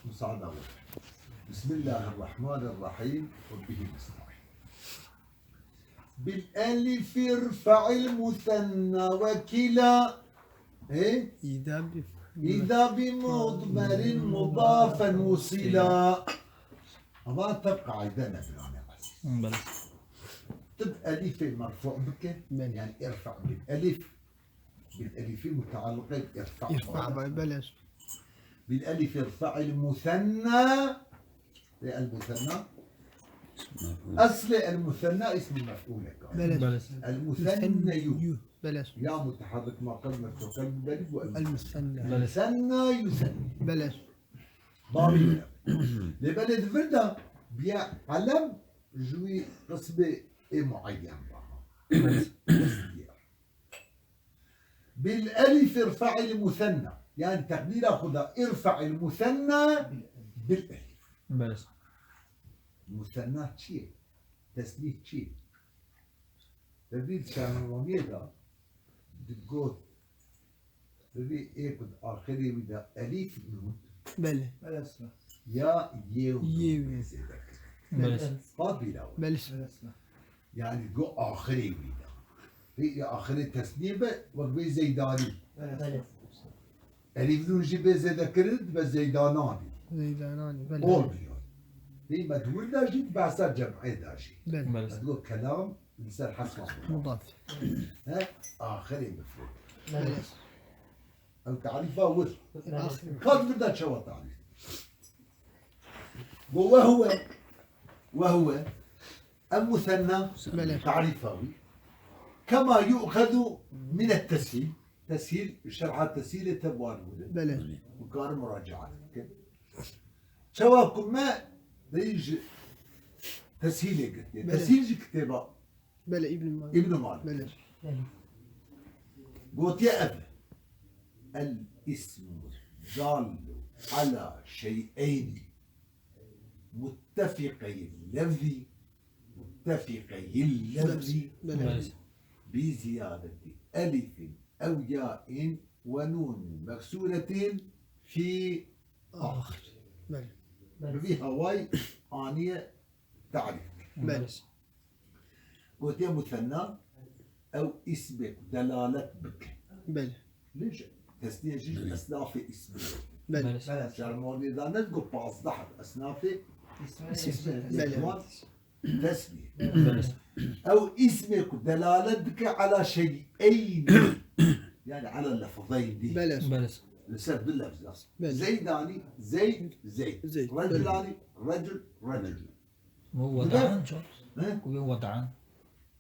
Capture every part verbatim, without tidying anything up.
Musa'da we. Bismillahirrahmanirrahim. Ve bihi nestaîn. Bil elif irfa'il musenna ve kila. E? İda bi. İda bi mudmerin mudafen usila. Ama teb qaide ne birane aziz. Belê. Tib elifê merfu bike. Belê. Yani irfa bil elif. Bil elifi mutealliqe irfa. İrfa, belê. Bil elifi irfa'il musenna. Ve el musenna. Eslê el musenna ismi mef'ul e. Belê. Belê. El musenneyu. Yu. Belê. Ya muteharrik ma qebl mef'ul belî bu el musenna. El musenna. Belê. Musenna yusenni. Belê. Bawi. Lê belê di vir de biya elem ji wî qismê ê muayyen ba. Belê. Bil elif irfa'il musenna. Yani tekdîra xwe da irfa'il musenna bil elif. Belê. Musenna çi ye? Tesnîh çi ye? Te dît şarnameyê de digot, divê ê ku di axirê wî de elîf nûn Belê. ya yê û Yê nûn û. Zêde kirin. Belê. Belê. Hat bîra we. Belê. Yani go axirê wî de. Vê ê axirê tesnîye be, wek vê zeydanî. Belê. Elîf nûn jî bê zêde kirin, dibe zeydananî. Zeydananî, belê. Olmuyor. Vê me di wir de jî, di behsa cem'ê de jî. Belê. Belê. Me digo kelam li ser hesba mudaf. Mudaf. He? Axirê mefrûd. Belê. Ew tarîfa wir. Axir. Ka di vir de çawa tarîf? Go wehuwe. Wehuwe. Ev musenna Belê. tarîfa wî. Kema yu'xezu minet teshîl. Teshîl, şerha teshîlê te bi wan wile. Belê. Bikarin muracaat bikin. Çawa ku me deyî ji teshîlê girtiye. Belê. Teshîl ji kitêba Belê, Îbn Malik. Îbn Malik. Belê. Gotiye ev. El ismu dallu ala şey'eyni muttefiqeyil lefzî متفقي اللفظ Belê. بزيادة ألف أو ياء ونون مكسورة في آخر. Belê. Bi vî hawayî aniye tarîf. Belê. Gotiye musenna, ew îsmê ku delalet bike. Belê. Lê ji tesnîye jî ji esnafê îsmê. Belê. Belê. Şermolî da ne digo pazdeh esnafê Îsmê. Belê. Wan tesnîye. Belê. Ew îsmê ku delalet dike ala şey'eyni. Yani ala lefzeynî. Belê. Belê. Li ser du lefz. Belê. Zeydanî, zeyd, zeyd. Zeyd. Reculanî, recul, recul. Û wed'an çawa? He? Û wed'an.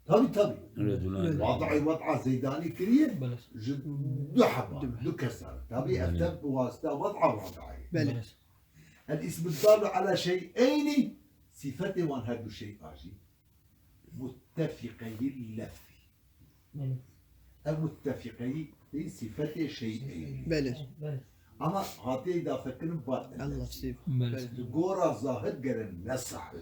Tabii, tabii. Reculan. Belê. Wad'ê wed'a zeydanî kiriye. Belê. Ji du heba, Du. du kesar. Tabii, Belê. ev de bi wasita wed'a wad'ayê. Belê. Belê. El ismu dallu ala şey'eyni, sifetê wan her du şey'a jî. Muttefiqeyil lefzî. Belê. Ev muttefiqeyî tê sifetê şey'eyni. Belê. Belê. Ama hatiye îdafekirin bar el lefzî. Belê. Belê. Di gora zahir gere ne sahih.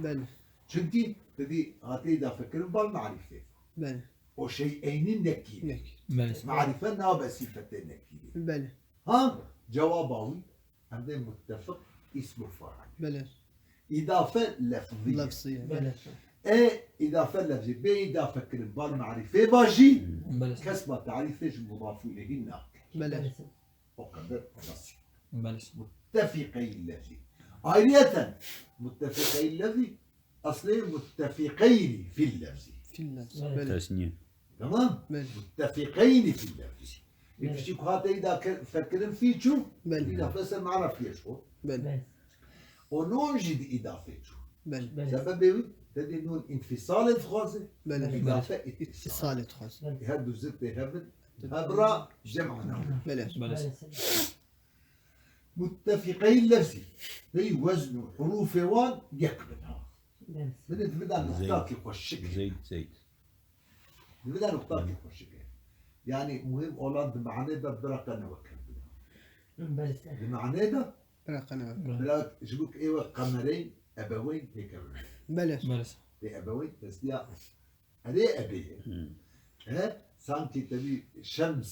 Belê. Çunkî tu dî hatiye îdafekirin bar marîfê. Belê. O şey'eyni nekîre. Nekîre. Belê. Marîfe nabe sifetê nekîre. Belê. Ha? Cewaba wî, em dê muttefiq îsm û faîl. Belê. Îdafe lefzî ye. Lefzî ye. Belê. E, îdafe lefzî. Bê îdafekirin bar marîfê ba jî, Belê. kes ma tarîfê ji mudafû ileyhî nake. Belê. O qeder basit. Belê. Muttefiqeyî lefzî. Ayrıyeten, muttefiqeyî lefzî, eslê muttefiqeyni fil lefzî. Fil lefzî. Belê. Belê. Tesniye. Tamam? Belê. Muttefiqeyni fil lefzî. Ê Belê. piştî ku hate îda ke-, fekirin fî çû, Belê. îdafe ser marefiyê çû. Belê. Belê. O nûn jî di îdafê çû. Belê. Belê. Sebebê wî, te dî nûn înfîsalê dixwaze, Belê. îdafe Belê. îtîsal. Îtîsalê dixwaze. Belê. Her du zid tê hevin, hebra cem'na. Belê. Belê. Belê. Muttefiqeyî lefzî. Pey wezn û hurûfê wan yek bin ha. Belê. Binê di vida Zeyd. nuqtakî xweşik e. Zeyd, Zeyd. Di vida nuqtakî xweşik e. Yani muhim olan di manê de bira qe ne wek hev bida. Belê. Di manê de Bira qe ne wek. bira ji bo ku ê wek qemereyn, ebeweyn pêkevin. Belê. Belê. Tê ebeweyn tesniya Erê ebê ye. Hmm. He? Sankî tevî şems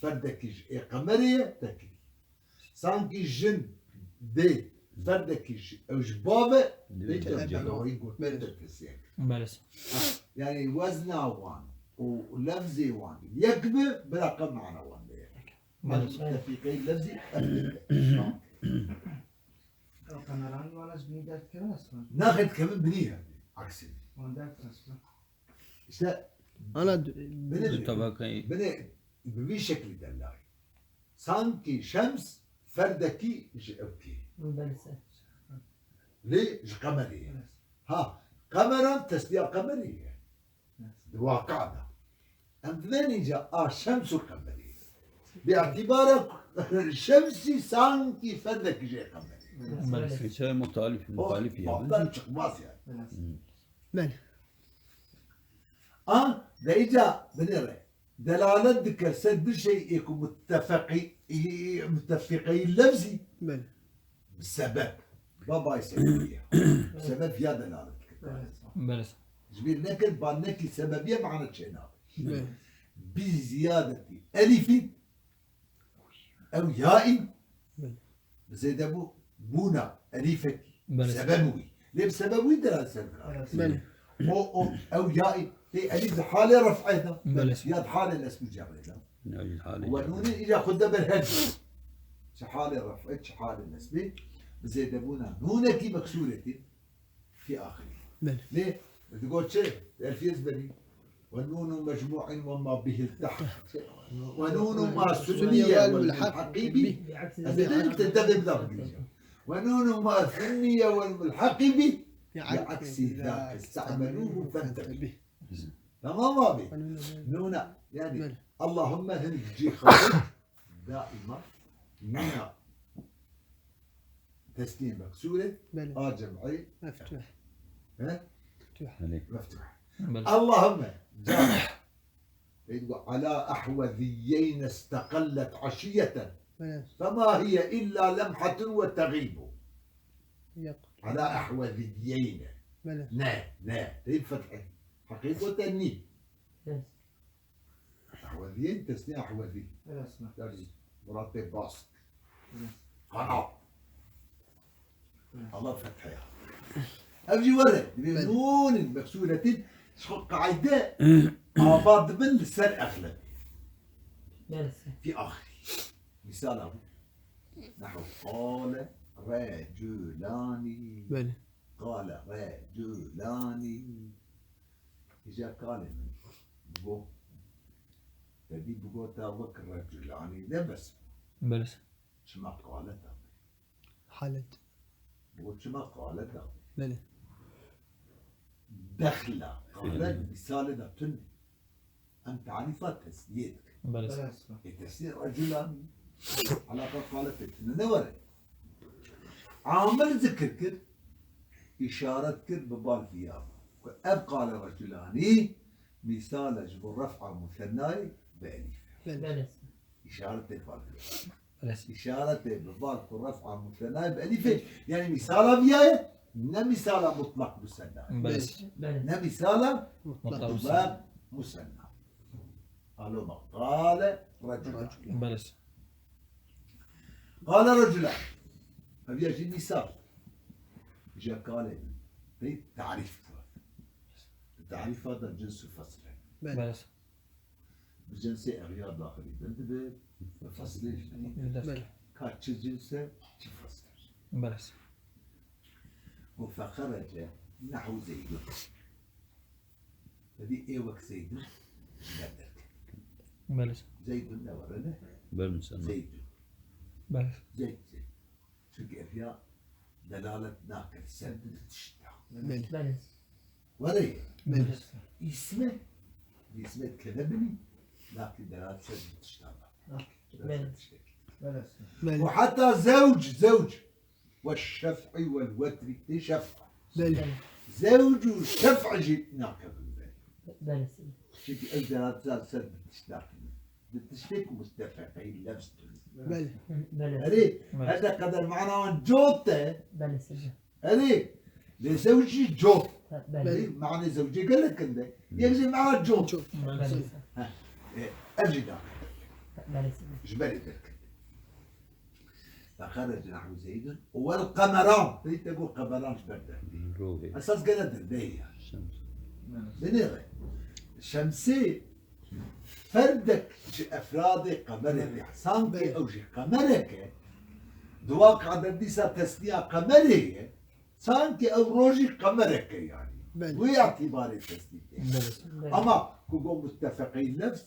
ferdekî ji ê qemerê ye, tekî. Sankî jin dê ferdekî ji, ew ji bav e, dê tevcîh. Tevcîh. Gotin, belê, tevcîh. Belê. Ha, yani wezna wan û lefzê wan yek bi, bila qe mana wan be yek. Belê. Muttefîqeyî lefzî ev tê. Ew qemeran wana ji binî derdikevin eslan. Naxê dikevin binî hevdî. Aksê. Wan derdikevin eslan. İşte ana binê, tabakayı, binê bi vî şeklî delalî. Sankî şems ferdekî ji ewkê. Belê. Lê ji qemerê ye. Ha, qemeran tesniya qemerê ye. Di waqia de. Em dibên înca a şems û qemerî. Bi îtîbara şemsî sankî ferdekî jê qemerî. Belê. Çawa muxtalif, o, muxtalif ya. Baptan çıkmaz yani. Belê. A, de îca binêre. Delalet dike ser du şeyê ku muttefeqî, muttefîqeyî lefzî. Belê. Bi sebeb. Babayê sebebiye. Sebeb ya delalet dike. Belê. Ji bîr nekir, ba nekî sebebiye mana çênabe. Belê. Bi ziyadetî elîfî ew yaî, belê, bi zêdebû bûna elîfekî. Belê. Sebeb wî. Lê bi sebeb wî delalet ser dikare. Belê. O, o, ew yaî tê elîf di halê ref'ê de. Belê. Ya di halê nesb û cerrê de. Ew ji halê cerrê. Ve nûnê îca xwe de ber her du. Çi halê ref'ê, çi halê nesbê. Bi zêdebûna nûnekî meksûrê tê. Fî axirî. Belê. Lê digot çi? Elfiyê ezberî. Ve nûnû mecmû'in ve ma bihî iltehaq. Ve nûnû ma sunniye vel mulhaqî bî. Ez ê derim te devê bida bigihîje. Ve nûnû ma sunniye vel mulhaqî bî. Bi aksî zâk iste'melûhu fentebih. Tamam abi. Nûna, yani, belê, Allahümme hin cî xwe daima nûna tesnîye meksûre, belê, a cem'î meftuh. He? Meftuh. Belê. Meftuh. Belê. Allahümme, cem'î. Peyda ala ahweziyyeyn isteqellet aşiyeten. Belê. Fema hiye illa lemhatun ve teğîbu. Yok. Ala ahweziyyeyn. Belê. Ne, ne. Teyb fethî. Heqîqeten nî. Yes. Ahweziyên tesnî ahwezî. Evet. Yani muratê bast. Evet. Qanat. Evet. Allah fethe ya. Ev jî were. Dibê, belê, nûnên meksûretîn ji xwe qaîde ava dibin li ser exlebê. Belê. Fî axirî. Misala bû. Nehu qale reculanî. Belê. Qale reculanî. Îca kalê min bigo. Te dî bigota wek reculanî ne bes. Belê. Çima qaleta be? Halet. Bigo çima qaleta be? Belê. Dexla. Qalet misalê de tune. Em tarîfa tesniyê dikin. Belê. Ê tesniyê reculanî. Alaqa qaletê tune ne were. Amil zikir kir, îşaret kir bi bal viya. Ku ev qale reculanî, mîsal e ji bo ref'a musennayê bi elîf. Belê. Belê. Îşaretê bal viya. Belê. Îşaretê bi bal ku ref'a musennayê bi elîfê. Belê. Yani mîsala viya ye, ne mîsala mutlak musenna. Belê. Belê. Ne mîsala mutlak musenna. Mutlak musenna. Alo me qale reculan. Belê. Qale reculan. Ev ya jî mîsal. Îca kalê min. Pey tarîf kir. Tarîfa de cins û fesl e. Belê. Belê. Bi cinsê exyar daxilî bin dibe, bi feslê jî. Belê. Ka çi cins e, çi fesl e. Belê. Û feqerece nehu zeydun. Te dî ê wek Zeydun ji ber derket. Belê. Zeydun ne were ne? Ber musenna. Zeydun. Belê. Zeyd, Zeyd. Çünkü ev ya delalet nake ser du tişta. Belê. Belê. Were ye. Belê. Îsme, îsme dikeve binî, nake delalet ser du tişta nake. Belê. Ser tiştekî. Belê. Belê. Û heta zewc, zewc. Ve şef'i vel wetrî, tê şef. Belê. Zewc û şef jî nakevin ber. Belê. Çünkü ev delalet ser du tişt nakevin. Du tiştê ku muttefeqî lefz tune. Belê. Belê. Erê, belê, her ne kadar mana wan cot e. Belê. Erê, lê zewc jî cot. Belê. Erê, manê zewcê gelek kin de. Yek jî mana cot. Cot. Belê. Ha, e, ev jî nakevin. Belê. Ji berê derket. Feqere cenahu Zeydun. Û wel qemera. Peyî te got qemeran ji ber derdê. Rohê. Esas gele derdê ye. Şems. Binêre. Şemsê ferdek ji efradê qemerê be. Sankî Belê. ew jî qemerek e. Di waqa de dîsa tesniya qemerê ye. Sankî ew rojî qemerek e yanî. Belê. Wê îtîbarê tesnî tê. Belê. Belê. Ama ku got muttefeqî lefz,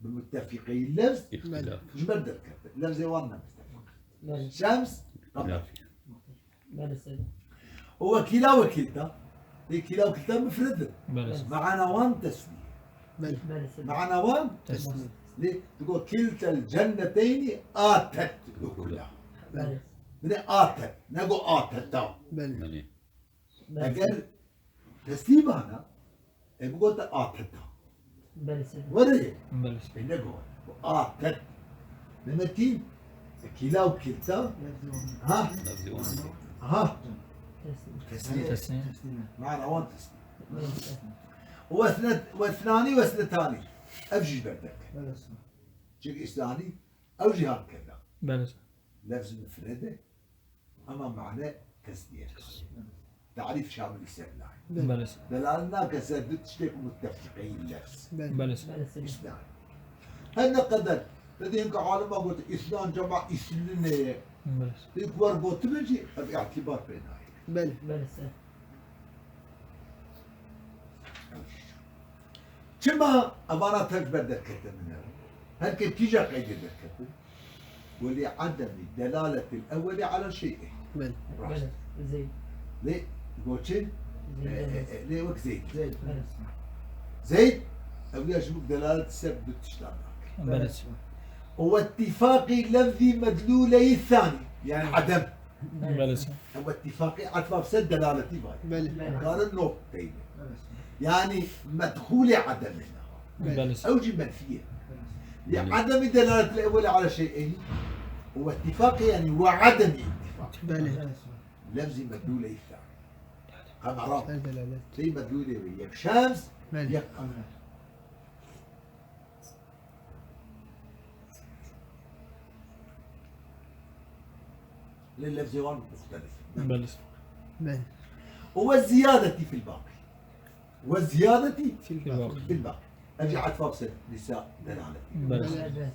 bi muttefîqî lefz, Îxtilaf. ji ber derkete. Lefzê wan ne muttefeq. Belê. Şems, qemer. Belê seyda. Û wekîla wekîlta, lê kîla wekîlta mufred in. Belê. Meana wan tesnî. Belê. Belê seyda. Meana wan Tesnî. Lê digo kiltel cenneteynî atet ukulaha. Belê. Binê atet, ne go ateta. Belê. Belê. Belê. Eger tesnî bana, e, bigote ateta. Belê seyda. Were ye. Belê. E, ne go. Bu atet. Demek ki, e, kîla û kilta. Ha? Lafzî wan. Ha? Tesnî. Tesnî. Tesnî. Mana wan tesnî. Belê seyda. Û wesnet, wesnanî, wesnetanî. Ev jî ji ber derket. Belê seyda. Çünkü isnanî, ew jî hat keda. Belê seyda. Lefz mufred e. Ama mane tesniye. Tarîf şamil ser nayê. Belê. Belê. Delal nake ser du tiştê ku muttefîqeyî lefz. Belê. Belê. Belê. Îsnan. Her ne qeder, te dî hinka alima got, îsnan cema îslinê ye. Belê. Dî ku wer gotibe jî, ev îtîbar pê nayê. Belê. Belê. Çima evana tev ber derketine? Her ke kîja qeydê derketin? Welî ademî delaletil ewwelî ala şey'ê. Belê. Rast. Belê. Zeyd. Lê goçin, Zeyd. e, e, e, lê wek Zeyd. Zeyd. Belê. Zeyd, ewliya ji bo delalet ser du tiştan nake. Belê. Û wettifaqî lefzî medlûleyî thanî. Yani adem. Belê. Ew ittifaqê etfa ser delaletî vay. Belê. Belê. Karin nokteyê. Belê. Yani medxûlê edemê ne. Belê. Ew jî menfî ye. Belê. Li edemî delalet li ewwelî ala şey'eyn. Û ittifaqê yani we edemî ittifaq. Belê. Lefzî medlûlê îfta. Qemera. Ser delalet. Sey medlûlê wê. Yek şems, Belê. yek qemer. Lê lefzê wan muxtelif. Belê. Belê. Û we ziyadetî fil baqî. We ziyadetî Fil baqî. fil baqî. Ev jî etfa ser nisa delalet. Belê. Belê.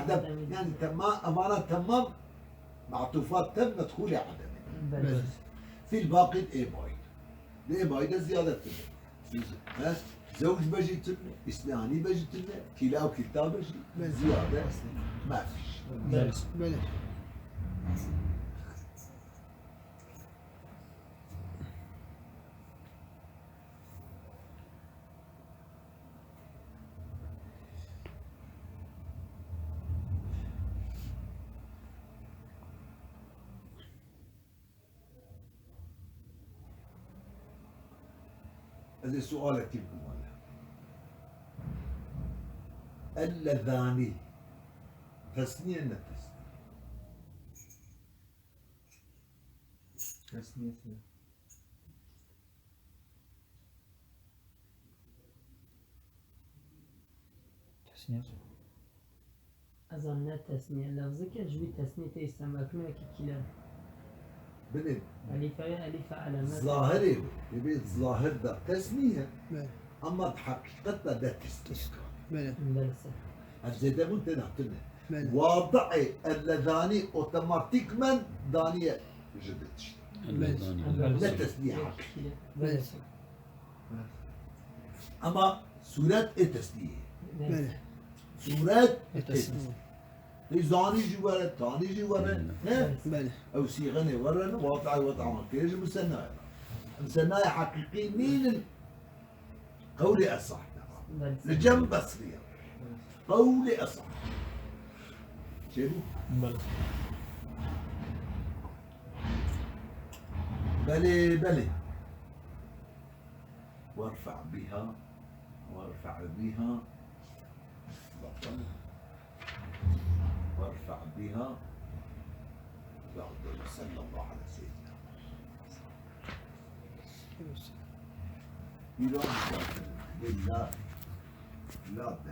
Edem, yani tema-, emana temam, matufat tem medxûlê edemê. Belê. Belê. Fil baqî ê bayî. Lê ê bayî de ziyadet tune. He? Zewc bejî tune, îsnanî bejî tune, kîla û kîlta bejî, Belê. ziyade mefîş. Belê. Belê. Ez ê sualekî bikim wele. Ellezanî. Tesniye ne tesniye? Tesniye. Tesniye. Ez an ne tesniye lafzik e, ji wî tesniye tê îstemberkirinekî kîle. Binê. Elîfe ye, elîfe elemet. Zahirê, dibê zahir de tesniye. Belê. Ama di heqîqet de ne tesniye. Belê. Belê se. Ev zêdebûn tê de tune. Belê. Wadi'ê ellezanî otomatîkmen daniye ji di tişt. Belê. Ellezanî. Ne tesniye heqîqî. Belê. Belê. Ama sûret ê tesnîyê. Belê. Sûret ê tesnîyê. Ê zanî jî were, tanî jî were, ne? Belê. Ew sîxenê were, ne? Wata, wata ama kê ji musennayê. Musennayê heqîqî nînin. Qewlê esah ne. Belê. Li cem Besriya. Qewlê esah. Çêbû? Belê. Belê, belê. وارفع بها، وارفع بها، بطل، وارفع بها، صلى الله على سيدنا محمد. Îro lê la, la